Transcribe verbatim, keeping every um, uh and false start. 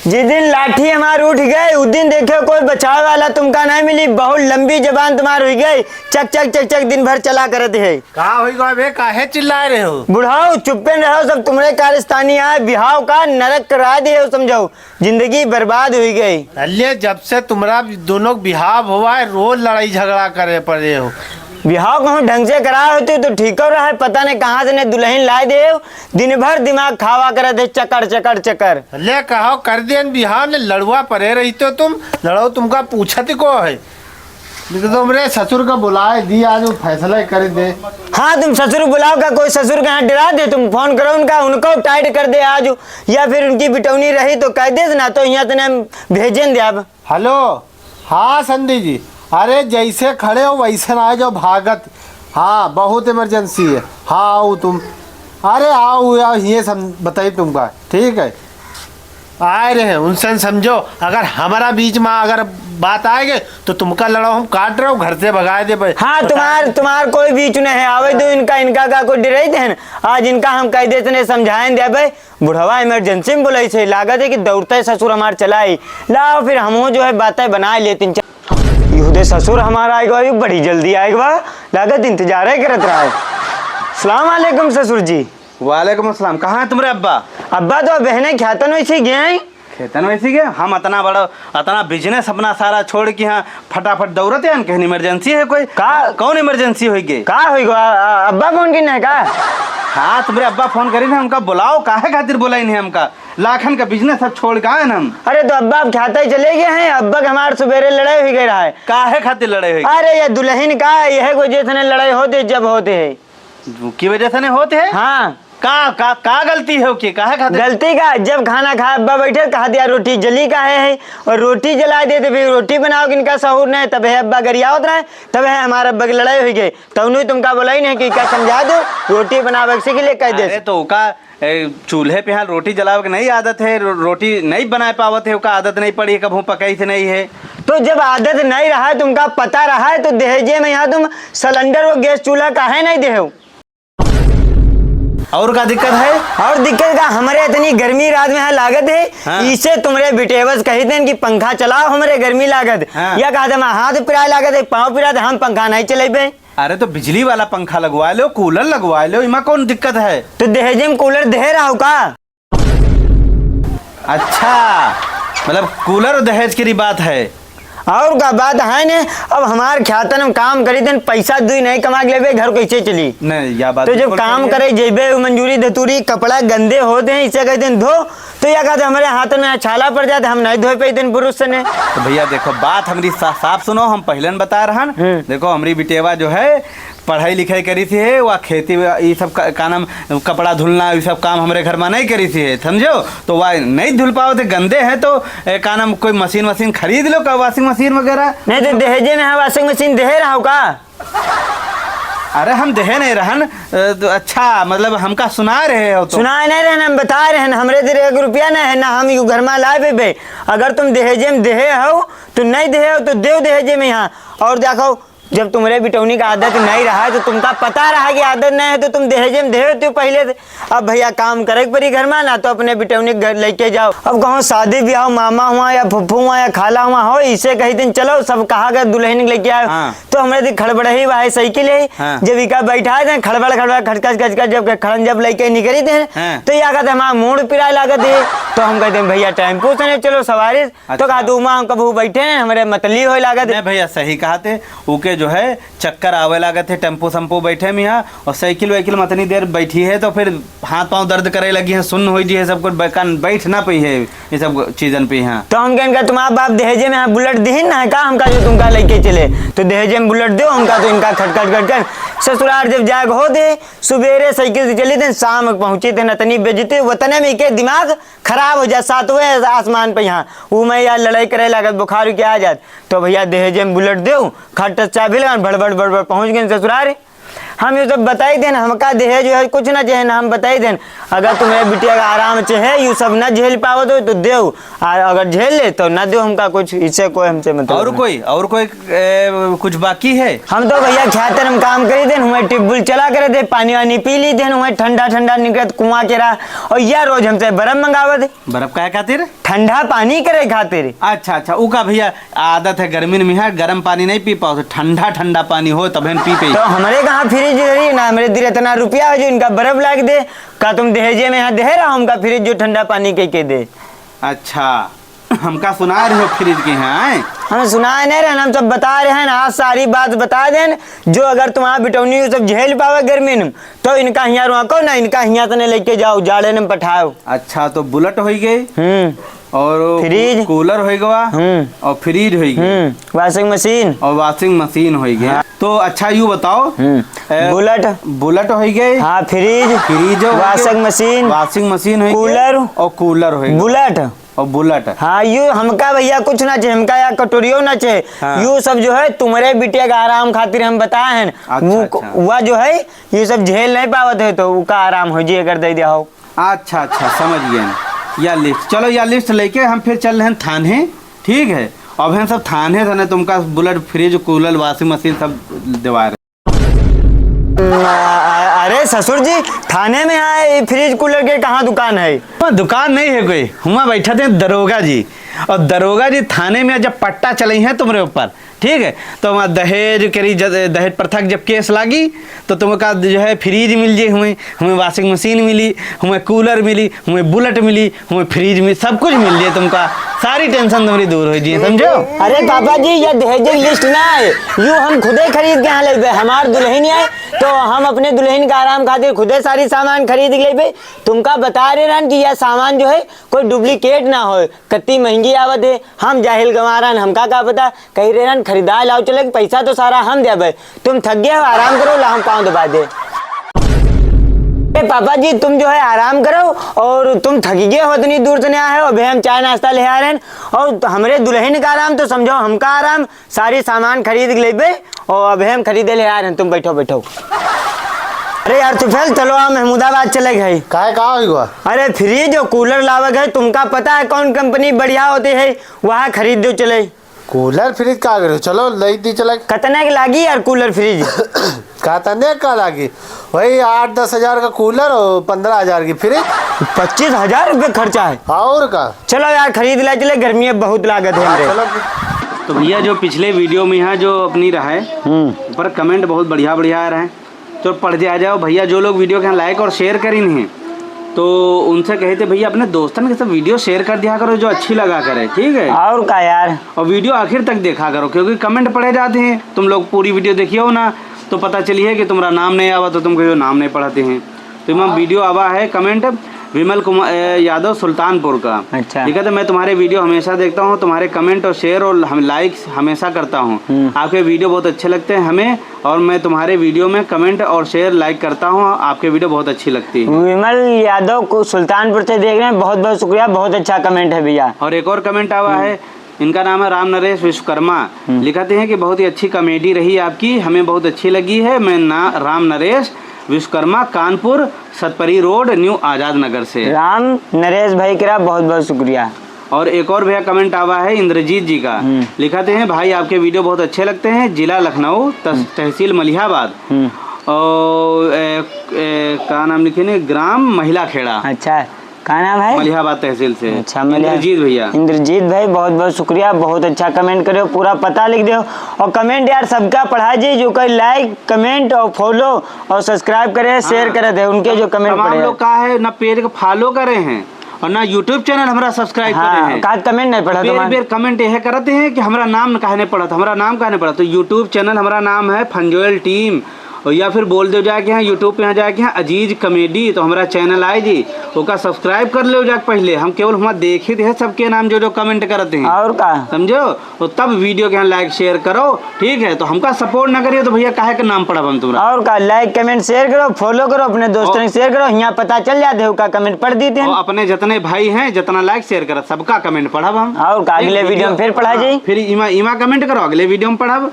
जिस दिन लाठी हमार उठ गए, उस दिन देखे कोई बचावे वाला तुमका नहीं मिली। बहुत लंबी जबान तुम्हार हुई गई, चक चक चक चक दिन भर चला करत है। का होई गवा बे, काहे चिल्लाए रहे हो? बुढ़ाऊ, चुप्पे न रहो, सब तुम्हरे कारस्तानी आए। बिहाव का नरक करा दिए हो, समझो, जिंदगी बर्बाद हुई गई। अल्ले, जब से तुम्हरा दोनों बिहाव हुआ है, रोज लड़ाई झगड़ा करे पड़े हो। बिहाव कहूँ ढंग से करा होती तो ठीक रहा है, पता नहीं कहाँ से ने दुल्हन लाए दे हो, दिन भर दिमाग खावा करत है, चकर चकर चकर। ले कहो कर देन बिहाव ने लड़ुआ परे रही तो तुम लड़ो, तुमका पूछत को है? लेकिन तुमरे ससुर का बुलाए दी, आज वो फैसला करे दे। हाँ, तुम ससुर बुलाओ का, कोई ससुर के यहाँ डरा दे, तुम फोन करो उनका, उनको टाइट कर दे आज, या फिर उनकी बिटौनी रही तो कह दे ना, तो यहाँ तने हम भेजें दे अब। हेलो, हाँ संधि जी, अरे जैसे खड़े हो वैसे ना आए जाओ भागत। हाँ, बहुत इमरजेंसी है। हाँ, आओ तुम, अरे आओ यार, ये सब बताइए तुमका, ठीक है। आए रहे, उनसे समझो, अगर हमारा बीच में अगर बात आएगे तो तुमका लड़ो हम काट रहे हो, घर से भगाए दे भाई। हाँ, तुम्हार तुम्हार कोई बीच नहीं है, आवे दो इनका, इनका का कोई डरे थे ना। आज इनका हम कह देते नहीं, समझाएं दे भाई। बुढ़वा इमरजेंसी में बोलाई से, लागत है कि दौड़ते ससुर हमार चलाई। लाओ फिर हमहू जो है बातें बनाए लेतिन। इहुदे ससुर हमार आएगा, बड़ी जल्दी आएगा, लागत इंतजार ही करत रहा है। सलाम अलैकुम ससुर जी। वालेकुम अस्सलाम। कहाँ है तुम्हरे अब्बा? अब्बा तो बहने ख्यातन वैसे गए हैं। खेतन वैसे गए? हम अतना बड़ा, अतना बिजनेस अपना सारा छोड़ के यहाँ फटाफट दौड़त हैं, कहीं इमरजेंसी है कोई? का? कौन इमरजेंसी होई गे? का होई गो? आ, आ, अब्बा फोन किन है का? हाँ, तुम्हरे अब्बा फोन करी ना, हमका बुलाओ, काहे खातिर बुलाई नहीं हमका? लाखन का बिजनेस सब छोड़ के आए ना हम। अरे तो अब्बा अब ख्याता ही चले गए हैं, अब्बा के हमार सुबेरे लड़ाई हुई गई रहा है। काहे खातिर लड़ाई हुई? अरे ये दुल्हन का, यह कोई जैसे लड़ाई होते जब होते है। की वजह से नहीं होते है? हाँ। का, का, का गलती है ओके? काहे खातिर? गलती का, जब खाना खाए अब्बा बैठे, कहा दिया रोटी जली काहे है, और रोटी जला दे तो फिर रोटी बनाओ, इनका सहूर नहीं, तब है अब्बा गरियावत रहे, तब है हमारे अब्बा की लड़ाई हुई गई। तब नहीं तुमका बोला ही नहीं कि क्या समझा दो, रोटी बनावे सीख ले, कह दे। अरे तो ओका, ए, चूल्हे पे यहाँ रोटी जलावे के नहीं आदत है, रो-, रोटी नहीं बनाए पावत है, ओका आदत नहीं पड़ी है, कभू पकई से नहीं है। तो जब आदत नहीं रहा है, तुमका पता रहा है, तो दहेजे में यहाँ तुम सिलेंडर और गैस चूल्हा काहे नहीं दे हो? और का दिक्कत है? और दिक्कत का, हमरे इतनी गर्मी रात में यहाँ लागत है, हाँ। इसे तुम्हरे बिटेवस कही देन कि पंखा चलाओ, हमरे गर्मी लागत। हाँ। या कहा था, "मैं हाथ पिराए लागत है, पाँव पिराए, हम पंखा नहीं चलेबे।" अरे तो बिजली वाला पंखा लगवा लो, कूलर लगवा लो, इमा कौन दिक्कत है? तो दहेजे में कूलर दे रहा हो का? अच्छा, मतलब कूलर दहेज की बात है। और का बात है ने, अब हमार ख्यातन हम काम करी तन पैसा दुई नहीं कमा के लेबे, घर कैसे चली? नहीं, या बात तो जब बिल्कुल काम सही है। करे जेबे उ मंजूरी धतूरी, कपड़ा गंदे होते हैं, इसे कहते हैं धो, तो या कहते हमारे हाथ में छाला पड़ जाते, हम नहीं धोए पाते बुरुस से ने। तो भैया देखो, बात हमारी सा-, साफ सुनो, हम पहले न बता रहन। हम्म। देखो, हमारी बिटेवा जो है पढ़ाई लिखाई करी थी है, वह खेती व-, ई सब का, का नाम, कपड़ा धुलना, ई सब काम हमरे घर में नहीं करी थी है, समझो? तो वह नहीं धुल पावत है, गंदे हैं, तो ए, का नाम, कोई मशीन वशीन खरीद लो का, वॉशिंग मशीन वगैरह? नहीं तो दहेजे में है वॉशिंग मशीन देहे रहो का? अरे हम देहे नहीं रहन, अ, तो अच्छा, मतलब हमका सुना रहे हो तो? सुनाए नहीं रहन, हम बता रहे हैं, हमरे इधर एक रुपया नहीं है, ना हम यू घर में लाए पे। अगर तुम दहेजे में देहे हो तो नहीं देहे हो तो देव दहेजे में यहाँ। और देखो, जब तुम्हरे बिटौनी का आदत नहीं रहा है, तो तुमका पता रहा कि आदत नहीं है, तो तुम दहेजे में देहे होते हो पहले से। अब भैया काम करे के पड़ी घर में, ना तो अपने बिटौनी के घर लेके जाओ। अब कहूँ शादी ब्याह, मामा हुआ या फुफ्फू हुआ या खाला हुआ हो, इसे कही दिन चलो, सब कहा गए दुल्हन के लेके आए, हाँ। तो हमरे दी खड़बड़ही वाहे साइकिल है, हाँ। जब इका बैठा दे खड़बड़ खड़बड़ खटखट खटखट, जब खड़न जब लेके निकली थे, हाँ। तो या कहते हमारा मूड पिराए लागत है, तो हम कहते हैं भैया टेम्पू से नहीं चलो सवारी। तो अच्छा। कहा, "दूमा हम कबहू बैठे हैं, हमरे मतली होए लागत है।" नहीं भैया, सही कहा थे, ओके जो है चक्कर आवे लागत है, टेम्पो सम्पो बैठे में यहाँ, और साइकिल वाइकिल में इतनी देर बैठी है तो फिर हाथ पाँव दर्द करे लगी है, सुन्न हो जी है सब कुछ, बै-, कान बैठ ना पई है ये सब चीजन पे यहाँ। तो हम कहन का तुम्हारा बाप दहेजे में यहाँ बुलेट दिहिन ना है का हमका जो तुमका लेके चले, तो दहेजे में बुलेट दो हमका, तो इनका खटखट खटखट ससुराल जब जाग हो दे, सुबेरे साइकिल से चली थे, शाम को पहुँची थे, इतनी बेइज्जती, वतने में के दिमाग खराब हो जाए, सातवें आसमान पे यहाँ, वो मैं यार लड़ाई करे लागत, बुखार के आ जात, तो भैया दहेजे में बुलेट देऊ, खट चाबी लगा, भड़बड़ भड़बड़ पहुँच गए ससुरारी। हम यू सब बताई देन, हमका दहेज वहेज कुछ ना चाहे ना, हम बताई देन। अगर तुम्हरे बिटिया का आराम चाहे, यू सब ना झेल पावत हो तो देव, आ अगर झेल ले तो ना देव हमका कुछ, इससे कोई हमसे मतलब और ना। कोई, और कोई, ए, कुछ बाकी है? हम तो भैया खेतन में काम करी देन, हुए ट्यूबवेल चला करे दे, पानी वानी पी ली देन, हुए ठंडा ठंडा निकलत कुआं के रहा, और या रोज हमसे बर्फ मंगावत है। बर्फ काहे खातिर? ठंडा पानी करे खातिर। अच्छा, अच्छा, ऊ का भैया आदत है, गर्मी में है, गरम पानी नहीं पी पाओ, तो ठंडा ठंडा पानी हो तबे न पी पे। तो हमरे कहाँ फ्रिज रही ना, हमरे दिल इतना रुपया है जो इनका बर्फ लाग दे। का तुम दहेजे में यहाँ दे रहा हमका फ्रिज जो ठंडा पानी कह के दे? अच्छा, हमका सुना रहे हो फ्रिज के यहाँ, हैं? हम सुनाए नहीं रहे, हम सब बता रहे हैं ना, आज सारी बात बता देन। जो अगर तुम्हारा बिटौनी यू सब झेल पावे गर्मी में, तो इनका हियाँ रोको ना, इनका हियाँ तने लेके जाओ, जाड़े में पठाओ। अच्छा, तो बुलेट होई गई, हम्म। और फ्रिज। कूलर होई गवा, हम्म। और फ्रिज होई गई, हम्म। Washing machine. और वॉशिंग मशीन होई गई। हाँ। तो अच्छा, यू बताओ, हम्म। ए, बुलेट। बुलेट होई गई। हाँ, फ्रिज। फ्रिज होई गई। Washing machine. वॉशिंग मशीन होई गई। कूलर। और कूलर होई गई। बुलेट। और बुलेट। हाँ, यू हमका भैया कुछ ना चाहे, हमका या कटोरियो ना चाहे। हाँ। यू सब जो है तुम्हरे बिटिया का आराम खातिर हम बताए हैं। अच्छा, वो, अच्छा। वह जो है ये सब झेल नहीं पावत है तो उका आराम हो जी अगर दे दिया हो। अच्छा, अच्छा, समझ गए। या लिस्ट, चलो या लिस्ट लेके हम फिर चल रहे हैं थाने, ठीक है? अब हम सब थाने थाने तुमका bullet, fridge, cooler, washing machine सब दिवा रहे। आ, अरे ससुर जी, थाने में आए, ये फ्रिज कूलर के कहाँ दुकान है? वहाँ दुकान नहीं है कोई, हुआ बैठा थे दरोगा जी, और दरोगा जी थाने में जब पट्टा चलई है तुम्हरे ऊपर, ठीक है, तो वहाँ दहेज करी, ज-, दहेज प्रथा के जब केस लागी, तो तुमका जो है फ्रिज मिल जाई, हुए, हुए वॉशिंग मशीन मिली, हुए कूलर मिली, हुए बुलेट मिली, हुए फ्रिज मिली, सब कुछ मिल जाई तुमका, सारी टेंशन तुम्हारी दूर हो जाई, समझो? अरे पापा जी, ये दहेज की लिस्ट ना है, यू हम खुदे खरीद के यहाँ लेबे। हमार दुल्हन है, तो हम अपने दुल्हन का आराम खातिर खुदे सारी सामान खरीद के लेबे। तुमका बता रहे रहन कि यह सामान जो है कोई डुप्लीकेट ना होए, कत्ती महंगी आवत है। हम जाहिल गंवारन, हमका का पता, कही रहे रहन खरीदाए लाओ चले, पैसा तो सारा हम देबे। तुम थक गए हो, आराम करो, ला हम पाँव दबा दे। ए पापा जी, तुम जो है आराम करो, और तुम थक गए हो, इतनी दूर से नहीं आए हो, अभी हम चाय नाश्ता ले आ रहे हैं, और हमरे दुल्हन का आराम तो समझो, हमका आराम, सारी सामान खरीद के लेबे, और अभी हम खरीदे ले आ रहे हैं, तुम बैठो, बैठो। अरे यार तुफैल, चलो आ महमूदाबाद चले गए। काहे, का हुआ? अरे फ्रिज और कूलर लावे गए, तुमका पता है कौन कंपनी बढ़िया होती है, वहाँ खरीद दो चले। कूलर फ्रिज का करे, चलो ले दी चले। कतने के लागी यार कूलर फ्रिज? कतने का लागी? वही आठ दस हजार का कूलर और पन्द्रह हजार की फ्रिज। पच्चीस हजार रुपये खर्चा है। और का? चलो यार, खरीद ले चले, गर्मी अब बहुत लागत है हाँ, हमरे। चलो। तो भैया, जो पिछले वीडियो में यहाँ जो अपनी रहा है, हम्म। ऊपर कमेंट बहुत बढ़िया बढ़िया आ रहा है, तो पढ़ दिया जाओ। भैया, जो लोग वीडियो के यहाँ लाइक और शेयर करी नहीं, तो उनसे कहे थे, भैया, अपने दोस्तन के साथ वीडियो शेयर कर दिया करो, जो अच्छी लगा करे, ठीक है? और का यार? और वीडियो आखिर तक देखा करो, क्योंकि कमेंट पढ़े जाते हैं, तुम लोग पूरी वीडियो देखियो ना, तो पता चली है कि तुम्हारा नाम नहीं आवा, तो तुम कहियो नाम नहीं पढ़ाते हैं। तो इमा वीडियो आवा है कमेंट, विमल कुमार, ए, यादव सुल्तानपुर का। अच्छा। ठीक है, तो मैं तुम्हारे वीडियो हमेशा देखता हूँ, तुम्हारे कमेंट और शेयर और हम लाइक्स हमेशा करता हूँ। हम्म। आपके वीडियो बहुत अच्छे लगते हैं हमें, और मैं तुम्हारे वीडियो में कमेंट और शेयर लाइक करता हूँ, आपके वीडियो बहुत अच्छी लगती है। विमल यादव को सुल्तानपुर से देख रहे हैं, बहुत बहुत शुक्रिया, बहुत अच्छा कमेंट है भैया। और एक और कमेंट आवा हम्म। है, इनका नाम है राम नरेश विश्वकर्मा। हम्म। लिखते हैं कि बहुत ही अच्छी कॉमेडी रही आपकी, हमें बहुत अच्छी लगी है। मैं ना, राम नरेश विश्वकर्मा, कानपुर सतपरी रोड, न्यू आजाद नगर से। राम नरेश भाई केरा बहुत बहुत शुक्रिया। और एक और भैया कमेंट आवा है इंद्रजीत जी का। हम्म। लिखते हैं, भाई आपके वीडियो बहुत अच्छे लगते हैं, जिला लखनऊ, तस-, हम्म। तहसील मलिहाबाद। हम्म। और, ए, ए, का नाम लिखे ने, ग्राम महिला खेड़ा। अच्छा। का नाम है? मलिहाबाद तहसील से। अच्छा, मलिहा-, इंद्रजीत भैया। इंद्रजीत भाई, बहुत बहुत शुक्रिया, बहुत अच्छा कमेंट करे हो, पूरा पता लिख दे हो। और कमेंट यार सबका पढ़ा जी, जो कोई लाइक, कमेंट और फॉलो और सब्सक्राइब करे, शेयर हाँ। करे थे, उनके जो कमेंट तमाम पढ़े। लोग का है ना, पेज को फॉलो करे हैं और ना YouTube चैनल हमारा सब्सक्राइब हाँ, करे हैं। का कमेंट नहीं पढ़ा बेर तुम्हारा? बेर कमेंट यह करते हैं कि हमारा नाम काहे नहीं पढ़ा था, हमारा नाम काहे नहीं पढ़ा। तो YouTube चैनल हमारा नाम है फंजोयल टीम। और या फिर बोल दो जाके यहाँ YouTube पे यहाँ जाके यहाँ अजीज कॉमेडी, तो हमारा चैनल आए जी, ओका सब्सक्राइब कर लो जाके पहले। हम केवल हुआ देखित है सबके नाम जो जो कमेंट करते हैं। और का? समझो? और तब वीडियो के यहाँ लाइक शेयर करो, ठीक है? तो हमका सपोर्ट ना करियो तो भैया काहे के नाम पढ़ब हम तुम्हारा? और का? लाइक, कमेंट, शेयर करो, फॉलो करो, अपने दोस्तों और ने शेयर करो, यहाँ पता चल जाते हो का कमेंट पढ़ देते हैं। और अपने जितने भाई हैं, जितना लाइक शेयर करो, सबका कमेंट पढ़ब हम। और का? अगले वीडियो में फिर पढ़ा हाँ, जाई। फिर इमा, इमा कमेंट करो, अगले वीडियो में पढ़ब।